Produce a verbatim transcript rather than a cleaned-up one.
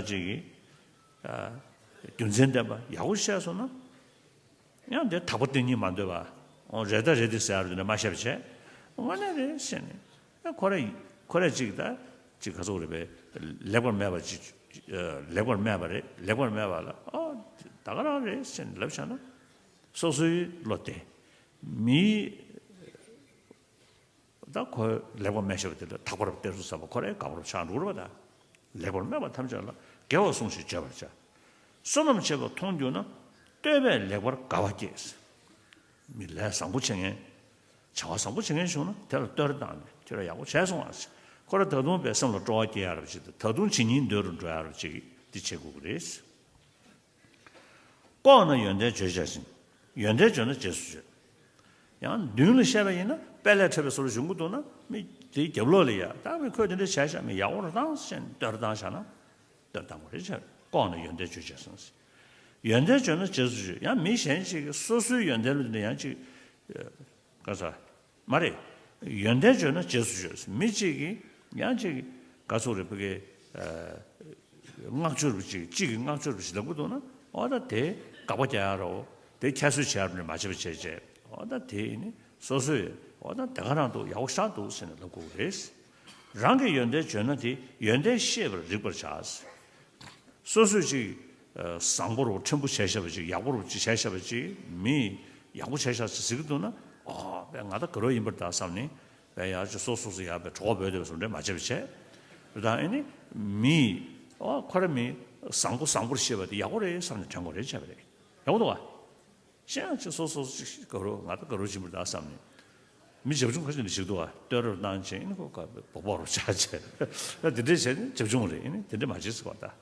ཅིག་གིས་རྒྱུ་མཚན་ལྡན་པ་ཡག་པོ་བཤད་སོང་ན། ཡང་དེ་དག་པ་བསྟན་སྙིང་མ་འདོད་པ། འོ་རེད་ད་རེད་དེ་ཟེར་ཡ་རུ་དེ་འདྲ་མ་བཤད་པ་བྱས། དངོས་གནས་རེད་ཟེར་ནས། ཡང་ཁོ་རེ་ཁོ་རེ་ཅིག་ད་ཅིག་ག་ཚོད་རེད་པས། ལེགས་པར་སྨྲས་པ་ཅིག་ལེགས་པར་སྨྲས་པ་རེད། ལེགས་པར་སྨྲས་པ་ལ་ཨོ་ད་ག་རང་རེད་ཟེར་ནས་ལབ་བྱས་ན། སོ་སོའི་བློ་དེ་མིའི། ད་ཁོས་ལེགས་པར་སྨྲས་བཞག་པ་དེ་ལ་དག་པར་བསྟན་སོང་ཟེར་བ་ཁོ་རེ་དགའ་པོ་ཆགས་འགྲོ་རེད་པ། ད་ལེགས་པར་སྨྲས་པ་ཐམས་ཅད་ལ་དགེ་བར་གསུངས་ཤིང་བརྗོད་པར་བྱ། བསོད་ནམས་ཆེ་བ་མཐོང་གྱུར་ན། བསྟོད་པས་ལེགས་པར་དགའ་བ་སྐྱེས། མི་ལས་བཟང་པོ་བྱེད་མཁན། བྱ་བ་བཟང་པོ་བྱེད་མཁན་བྱུང་ན་དེ་ལ་བསྟོད་ར་བཏང་ནས་ཁྱོད་ར་ཡག་པོ་བྱས་སོང་ཨ། ཁོ་ར་ད་དུང་པའི་སེམས་ལ་སྤྲོ་བ་སྐྱེ་ཡ་རབ་ཅིག་དང་ད་དུང་ཇི་སྙེད་འདོད་རུ་འགྲོ་ཡ་རབ་ཅིག་འདི་བྱེད་དགོས་ཀྱི་རེད། ལྐོག་ན་ཡོན་ཏན་བརྗོད་བྱ་ཞིང་། ཡོན་ཏན་བརྗོད་ན་རྗེས་སུ་བརྗོད། ཡང་མདུན་ལ་བཤད་པ་ཡིན་ན་དཔེ་ལས་འཕྲོས་པའི་བཟོ་འདྲ་བྱུང་གི་འདུག་ན་མི་དེའི་རྒྱབ་ལོགས་ལ་ཡ་ད་མི་ཁོས་དེ་འདྲ་བྱས་ཤག་མི་ཡག་པོ་རེད་བཏང་ཟེར་བསྟོད་ར་བཏང་བཞག་ན་བསྟོད་བཏང་དགོས་རེད་བྱས། ལྐོག་ན་ཡོན་ཏན་བརྗོད་བྱ་ཞིང་། ཡོན་ཏན་བརྗོད་ན་རྗེས་སུ་བརྗོད། ཡང་མི་གཞན་ཞིག་གིས་སོ་སོའི་ཡོན་ཏན་ལ་དེ་འདྲ་ཡང་ཅིག་ག་ས། མ་རེད། ཡོན་ཏན་བརྗོད་ན་རྗེས་སུ་བརྗོད། མི་གཅིག་གིས་ཡང་གཅིག་ག་ཚོད་རེད་ཕ་གི། བསྔགས་བརྗོད་རུ་གཅིག་གཅིག་གིས་བསྔགས་བརྗོད་རུ་གཅིག་ལབ་གི་འདུག་ན་འོ་ད་དེ་དགག་པ་རྒྱག་ཡ་རོ། དེ་ཁྱད་གསོད་བྱས་རུ་ནས་མ་བྱེད་པ་བྱས་བྱས་འོ་ད་དེ་ནི་སོ་སོས་འོ་ད་དེ་ག་རང་འདུག་ཡག་པོ་ཤག་འདུག་ཟེར་ནས་ལབ་དགོས་རེད། རང་གི་ཡོན་ཏན་བརྗོད་ན་དེ་ཡོན་ཏན་ཤེས་པར་རིག་པར་བྱ། སོ་སོས་ཅིག་བཟང་པོ་རུ་ཕྲན་བུ་བྱས་བཞག་པ་ཅིག་ཡག་པོ་རུ་ཅིག་བྱས་བཞག་པ་ཅིག་མི་ཡག་པོ་བྱས་བཞག་ཅིག་ཟེར་གི་འདུག་ན་ཨོ་བས་ང་ད་དགའ་རོགས་ཡིན་པར་ད་བསམ་ནས་བས་ཡར་ཅིག་སོ་སོ་སོ་ཡར་བས་གྲོགས་པོ་བོད་དེ་བས་སོ་འདྲ་མ་བྱས་པ་བྱས། ད་ཨེ་ནི་མི་ཨོ་ཁོ་ར་མི་བཟང་པོ་བཟང་པོར་ཤེས་པ་དེ་ཡག་པོ་རེད་བསམ་ནས་དྲན་དགོས་རེད་བྱས་པ་རེད། ཡག་པོ་འདུག་བ། གཞན་ཡང་ཅིག་སོ་སོ་ཅིག་དགའ་རོགས་ང་ད་དགའ་རོགས་ཡིན་པར་ད་བསམ་ནས། མི་བྱབ་ཆུང་ཁ་ཤས་ནས་ཞིག་འདུག་བ་བསྟོད་ར་བཏང་བྱས་ཨེ་ནི་ཁོ་ཁ་བོག་བོག་རུ་ཆགས་བྱས་ད་དེ་འདྲས་བྱས་ནས་བྱབ་ཆུང་རེད། ཨེ་ནི་དེ་འདྲས་མ་བྱེད་ཟེར་བ་ད།